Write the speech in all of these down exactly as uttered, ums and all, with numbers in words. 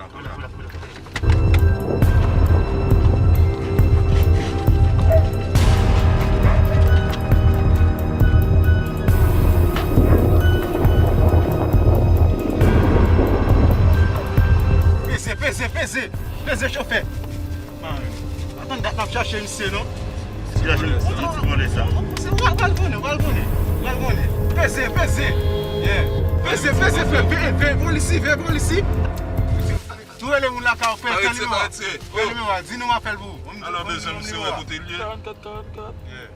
Peze, peze, peze! Peze, chofè! Atann dat n ap chache misye, non? Ti chache misye, ti vòlè sa. Pral konnen, pral konnen, pral konnen. Peze, peze! Yeah. Peze, peze, frè! Veye, veye, polisi, veye, polisi! Tou rele moun lakay ou, frè, fè nimewo a. Fè nimewo a, di nou m ap fè l pou ou. Alò, bezwen misye wè kote l ye. Karannkat, karannkat. Yeah.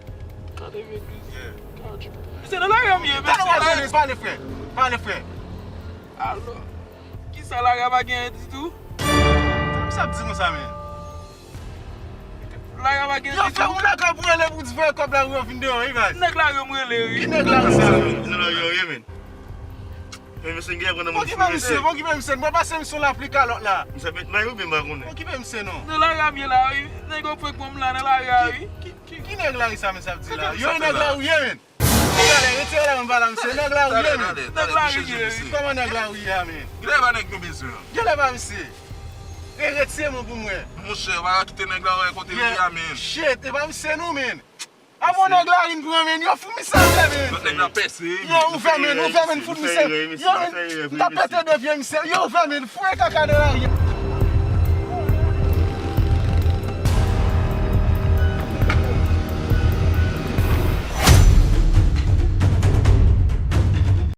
Katrevenndis. Yeah. Karannkat. Misye nan lari a m ye, mesye. Pale, pale, frè. Pale, frè. Alò, kisa lari a pa genyen ditou? Sa misye ap di konsa, men? Lari a pa genyen ditou. Yo fè moun lakay pou rele pou di voye kòb lari yo vin deyò, wi, baz. Nèg lari yo m rele, wi. Ki nèg lari sa, men? Nan lari yo ye, men. Men mesye gen pran nan moun fou, mesye. Okipe misye, okipe misye. Mwen pase misye yon lapli kalòt la. Misye ap met may ou byen m pa konnen. Okipe misye non. Nan lari a m ye la, wi. Nèg yo prank mwen m la nan lari a, wi. Ki, ki, ki nèg lari sa, mesye ap di la? Yo, nèg lari ou ye, men. Talè, retire la, m pale a misye. Nèg lari ou ye, men. Nèg lari ou ye, wi. Kòman nèg lari ou ye a, men? Genlè pa nèg nou bezwen an. Genlè pa misye. E retire men w pou mwen. Monchè, pa kite nèg la wè kote li ye a, men. Shit, e pa misye non, men. A bon nèg lari n pran, men. Yo fou misye ap fè, men. Lòt nèg la pèse, men. Yo, ouvè, men, ouvè, men, fout misye. Yo, men, m ta pete de pye misye. Yo, ouvè, men, foure kaka nan lari.